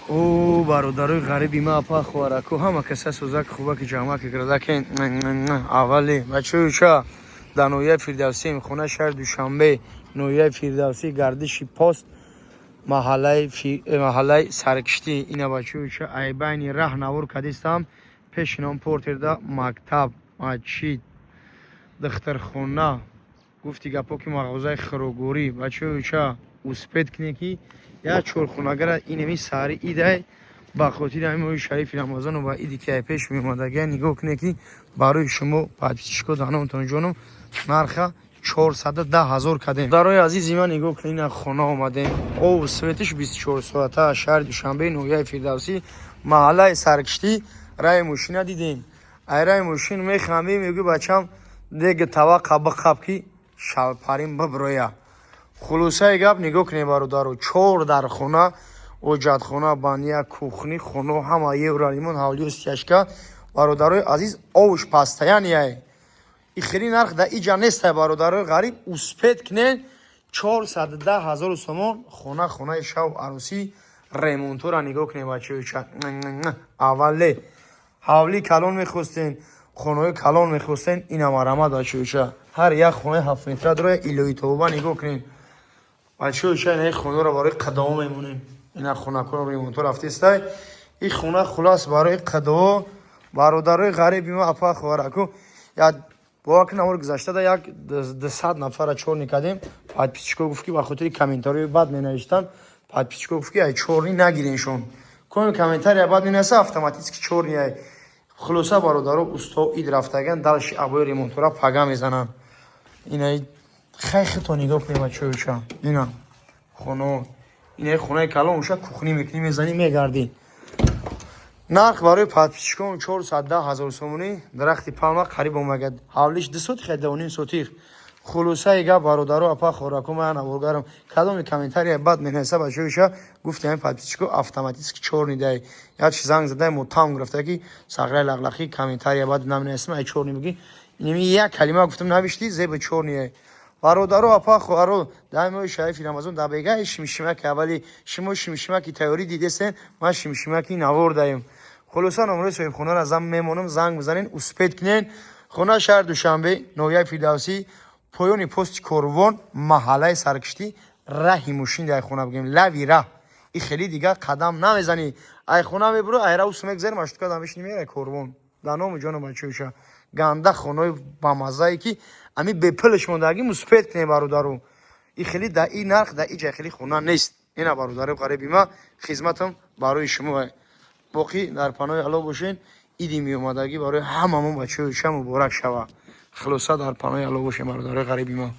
О, бародарои ғариби ма, апа, хоҳараку, ҳама каса сӯзак, хубаки, ҷамъаки, гирдакен. Аввале, бачаюча, дар ноҳияи Фирдавсием, хона шаҳри Душанбе, ноҳияи Фирдавсӣ, гардиши пост, маҳаллаи Саркиштӣ. Ина, бачаюча, айбайни раҳ навор кадистам. Пеши ном портерда мактаб, масҷид, духтархона, гуфти гапо ки мағозаи хӯрокгӯрӣ. Бачаюча, успеть кине, ки як чорхонагара инеми саҳари идай, ба хотири ҳамин моҳи шарифи Рамазону ва иди ки ай пеш меомадагия. Нигоҳ кунед, ки барои шумо, подписчико, даномтон ҷоном, нарха 410 000 кардем. Дарои азизи ман, нигоҳ кунед, ина хона омадем, обу светиш 24 соата. Шаҳри Душанбе, ноҳияи Фирдавсӣ, маҳаллаи Саркиштӣ. Раи мошина дидем, ай раи мошин мехамӣ, мегӯ: «Бачам, дега таваққа биқаб, ки шалпарин биброя». Хулосаи гап, нигоҳ кунед, бародаро, чор дар хона, ҳоҷатхона, баня, кухни, хоно ҳама евроремонт, ҳавлиё, стяжка. Бародарои азиз, овуш постоянный. И хели нарх да иҷа нестай. Бародарои ғариб, успеть кунед, 410 000 сомон хона, хонаи шав арӯсӣ, ремонтора нигоҳ кунед, бачаюча. Аввале ҳавли калон мехостен, хонаҳои калон мехостен, ина марамат, бачаюча. Ҳар як хонаи 7 метра дора, илоҳи тобоба. Нигоҳ кунед, бачаюча, ина хонаро барои қадомо мемонем. Ина хонакоро ремонто рафтестай, и хона хулас барои қадово. Бародарои ғариби ма, апа, хоҳараку, як бовар кунед, навори гузаштада як 200 нафара чёрный кардем. Подписчико гуфт, ки ба хотири комментариҳои бад менавиштан. Подписчико гуфт, ки ай чёрный нагиреншон, коми комментария бад менависа, автоматически чёрный ай. Хулоса, бародаро, усто ид рафтаган, дальше обои ремонтора пага мезананд. Ина хай хито нигоҳ кунед, бачаюча, ина хоно, ина хонаи калон, уша кухни мекунӣ, мезанӣ, мегардӣ. Нарх барои подписчикон 410 000 сомонӣ. Дарахти палма қариб омагад, ҳавлиш 2 сотих, 2.5 сотих. Хулосаи гап, бародаро, апа, хораку, ман наворгарам, кадоми комментария бад менависа, бачаёша, гуфти ҳамин подписчико автоматически чёрный дай. Як чи занг задай, муттаҳам гирифта, ки сағраи лағлақӣ, комментария бад наменависам, ай чёрный бигӣ. Инами як калима гуфтам, навиштӣ, зеба чёрный. Бародаро, апа, хоҳаро, дар моҳи шарифи Рамазон, дар бегаи шимшимаки аввали шумо шимшимаки тайёрӣ дидесен, ман шимшимаки навор даем. Хулоса, номрои соҳибхонаро зам мемонам, занг бизанен, успеть кунен. Хона шаҳри Душанбе, ноҳияи Фирдавсӣ, поёни пости Корвон, маҳаллаи Саркиштӣ, раҳи мошин дар хона бигем, лави раҳ. И хеле дигар қадам намезанӣ, ай хона мебуро, ай ра усу мегзари, маршрутка дам мешини, мерай Корвон. Дар ному ҷону, бачаёша, ганда хонаи бамаззае, ки ами бепулш мондагӣ, успеть кунем, бародару. И хеле да и нарх да иҷа хеле хона нест. Ина, бародари ғариби ма, хизматам барои шумо. Боқӣ дар паноҳи Алло бошен. Иди меомадагӣ барои ҳамамон, бачаёша, муборак шава. Хулоса, дар паноҳи Алло бошем, бародарои ғариби ма.